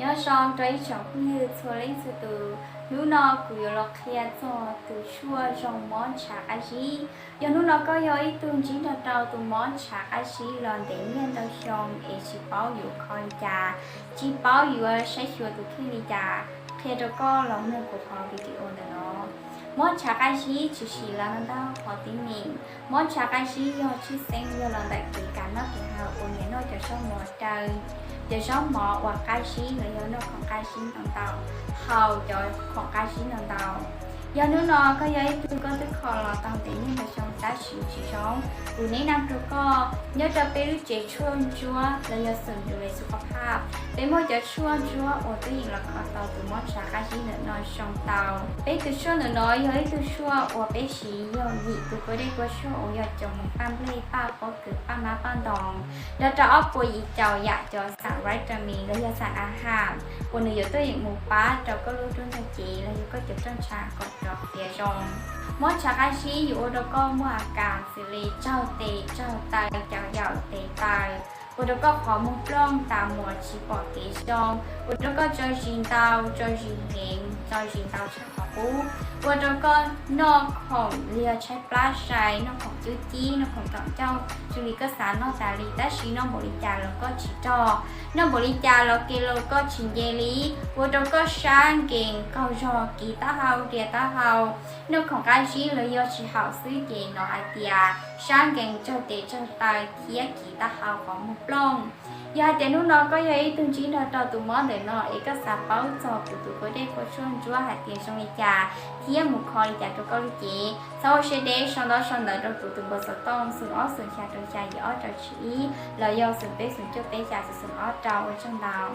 Nyob zoo rau ib tsoom phooj ywg txhua leej txhua tus, hnub no kuv yuav los qhia txog tus tshuaj zoo mob ntshav qab zib. Yog hnub no koj yog ib tug ntsib nrog rau tus mob ntshav qab zib los ntev niaj ntau xyoo es tsis paub yuav kho li cas, tsis paub yuav saib xyuas tus kheej li cas, qhia rau koj los mloog kuv qhov video ntawm no. Mob ntshav qab zib tshwm sim los ntau qhov teeb meem. Mob ntshav qab zib yog tshwj xeeb yog los ntawm kev kam noj kev haus uas nyiam noj cov zaub mov daw, cov zaub mov uas qab zib los yog noj khoom qab zib ntau ntau, haus cov khoom qab zib ntau ntau. Yog hnub no koj yog ib tug koj twb kho los tau ntev niaj ntau xyoo tab sis tsis zoo, kuv neb nam rau koj nyob rau peb lub tsev tshuaj ntsuab los yog xum du le xu kho phaj, peb muaj cov tshuaj ntsuab uas twb yeej los kho tau tus mob ntshav qab zib ntawm no zoo tau. Peb tus tshuaj ntawm no yog ib tug tshuaj uas peb siv yog yim tus kua dej kua tshuaj uas yog cov mus paj nplej, paj pob kws, paj mab paj ntoos, nrog rau ob puas yim caum yam cov xam vitamin los yog xam a has uas nws yuav tuaj yeem mus pab rau koj lub rooj ntag cev los yog koj cov rooj ntsha kom rov fiav zoo. Mob ntshav qab zib yuav ua rau koj muaj a kas xws li tsaug tes tsaug taw, caum yaum tes taw, ua rau koj qhov muag plooj, tas muag, tsis pom kev zoo, ua rau koj tso zis ntau, tso zis heev, tso zis ntau tshaj qhov qub, ua rau koj noj khoom li yog tshaib plab sai, noj khoom cub cib, noj khoom taum ncauj, zoo li koj xav noj tas li tab sis noj npaum li cas los koj tsis rog, noj npaum li cas los ke los koj tsis nce li, ua rau koj sab nkees, qaug zog, kiv taub hau, dias taub hau, noj khoom qab zib los yog tsis haum xwb ces hnov hais tias sab nkees, tsaug tes tsaug taw thiab kiv taub hau, qhov muag plooj. Yog hais tias hnub no koj yog ib tug ntsib nrog rau tus mob ntawm no es koj xav paub txog kuv tus kua dej kua tshuaj ntsuab hais tias zoo li cas thiab mus kho li cas rau koj lub cev, txhob ua siab deb, sau ntaub sau ntawv rau kuv tus npawb xov tooj xoom ob xoom xya rau xya yim ob rau tsib ib los yog xoom peb xoom cuaj peb xya xoom ob rau. Ua tsaug ntau.